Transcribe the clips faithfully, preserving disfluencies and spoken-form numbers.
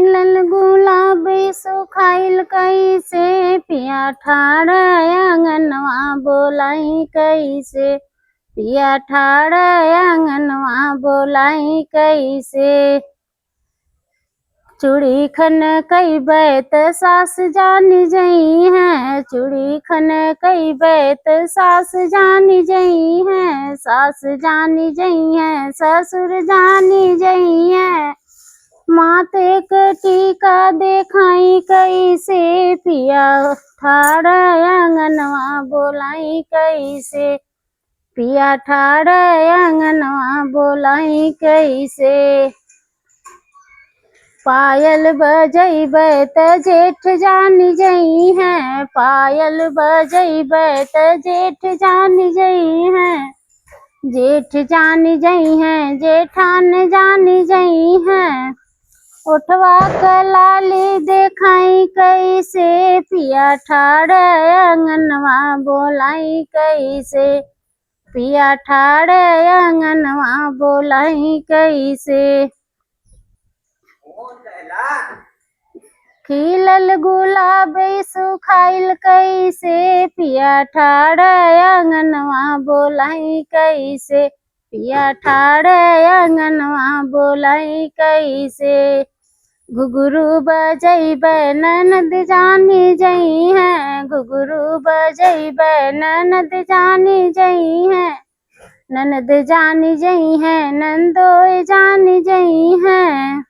खिलल गुलाब सुखाइल कइसे, पिया ठाड़ अंगनवा बोलाई कइसे, पिया ठाड़ अंगनवा बोलाई कइसे। चूड़ी खनकइबे त सास जानी जइहैं, चूड़ी खनकइबे त सास जानी जइहैं, सास जानी जइहैं, ससुर जानी जइहैं। माथे क टीका देखाई कइसे, पिया ठाड़ अंगनवा बोलाई कइसे, पिया ठाड़ अंगनवा बोलाई कइसे। पायल बजइबे त जेठ जानी जइहैं, पायल बजइबे त जेठ जानी जइहैं, जेठ जानी जइहैं, जेठान जानी जइहैं। ओठवा क लाली देखाई कइसे, पिया ठाड़ अंगनवा बोलाई कइसे, पिया ठाड़ अंगनवा बोलाई कइसे। खिलल गुलाब सुखाइल कइसे, पिया ठाड़ अंगनवा बोलाई कइसे, पिया ठाड़ अंगनवा बोलाई कइसे। घुघरू बजइबे ननद जानी जइहैं, घुघरू बजइबे ननद जानी जइहैं, ननद जानी जइहैं, नंदोय जानी जइहैं।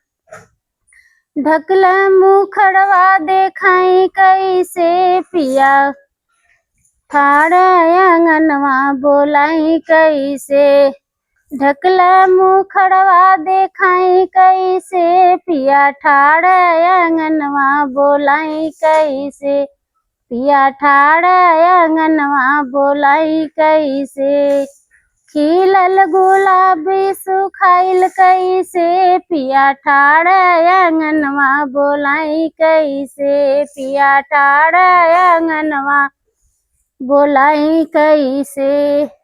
ढकल मुखड़वा देखाई कइसे, पिया ठाड़ अंगनवा बोलाई कइसे। ढकल मुखड़वा देखाई कइसे, पिया ठाड़ अंगनवा बोलाई कइसे, पिया ठाड़ अंगनवा बोलाई कइसे। खिलल गुलाब सुखाइल कइसे, पिया ठाड़ अंगनवा बोलाई कइसे, पिया ठाड़ अंगनवा बोलाई कइसे।